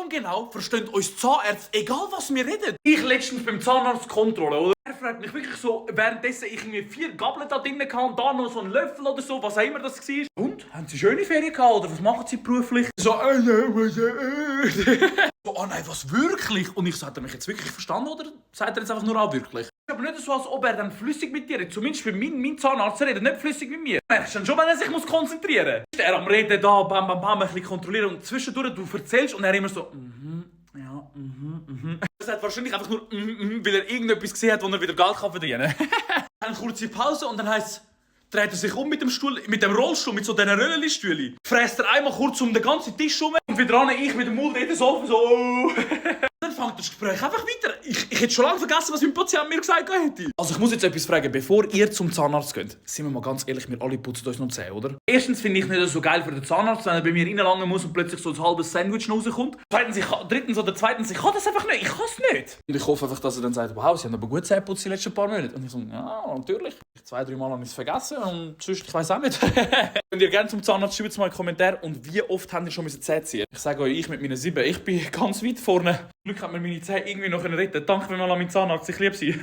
warum genau verstehen uns Zahnärzte, egal was wir reden? Ich letztens beim Zahnarzt Kontrolle, oder? Er fragt mich wirklich so, währenddessen ich irgendwie 4 Gabeln da drin hatte und da noch so einen Löffel oder so, was auch immer das war. Und? Haben Sie schöne Ferien gehabt oder was machen Sie beruflich? So, so, oh nein, was wirklich? Und ich so, hat er mich jetzt wirklich verstanden oder sagt er jetzt einfach nur wirklich? Aber nicht so, als ob er dann flüssig mit dir redet. Zumindest für mein Zahnarzt redet nicht flüssig mit mir. Du merkst dann schon, wenn er sich konzentrieren muss. Ist er am Reden da, bam, bam, bam, ein bisschen kontrollieren und zwischendurch du erzählst und er immer so, ja, Er sagt wahrscheinlich einfach nur, weil er irgendetwas gesehen hat, wo er wieder Geld verdienen kann. Eine kurze Pause und dann heisst es, dreht er sich um mit dem Stuhl, mit dem Rollstuhl, mit so diesen Röllli-Stühlen. Fräst er einmal kurz um den ganzen Tisch rum und wieder dran, ich mit dem Mund in den Sofa so. Dann fängt das Gespräch einfach weiter. Ich hätte schon lange vergessen, was mein Patient mir gesagt hätte. Also ich muss jetzt etwas fragen, bevor ihr zum Zahnarzt geht. Sind wir mal ganz ehrlich, wir alle putzen uns noch die Zähne, oder? Erstens finde ich nicht so geil für den Zahnarzt, wenn er bei mir reinlangen muss und plötzlich so ein halbes Sandwich rauskommt. Drittens oder zweitens, ich kann das einfach nicht. Ich kann es nicht. Und ich hoffe einfach, dass er dann sagt, wow, Sie haben aber gut Zähne putzt die letzten paar Monate. Und ich so, ja, natürlich. 2-3 Mal habe ich es vergessen und sonst, ich weiß auch nicht. Wenn ihr gerne zum Zahnarzt, schreibt mal einen Kommentar. Und wie oft habt ihr schon Zähne ziehen? Ich sage euch, ich mit meinen 7, ich bin ganz weit vorne. Glück hat mir meine Zähne irgendwie noch retten. Danke vielmals an meinen Zahnarzt, ich liebe sie.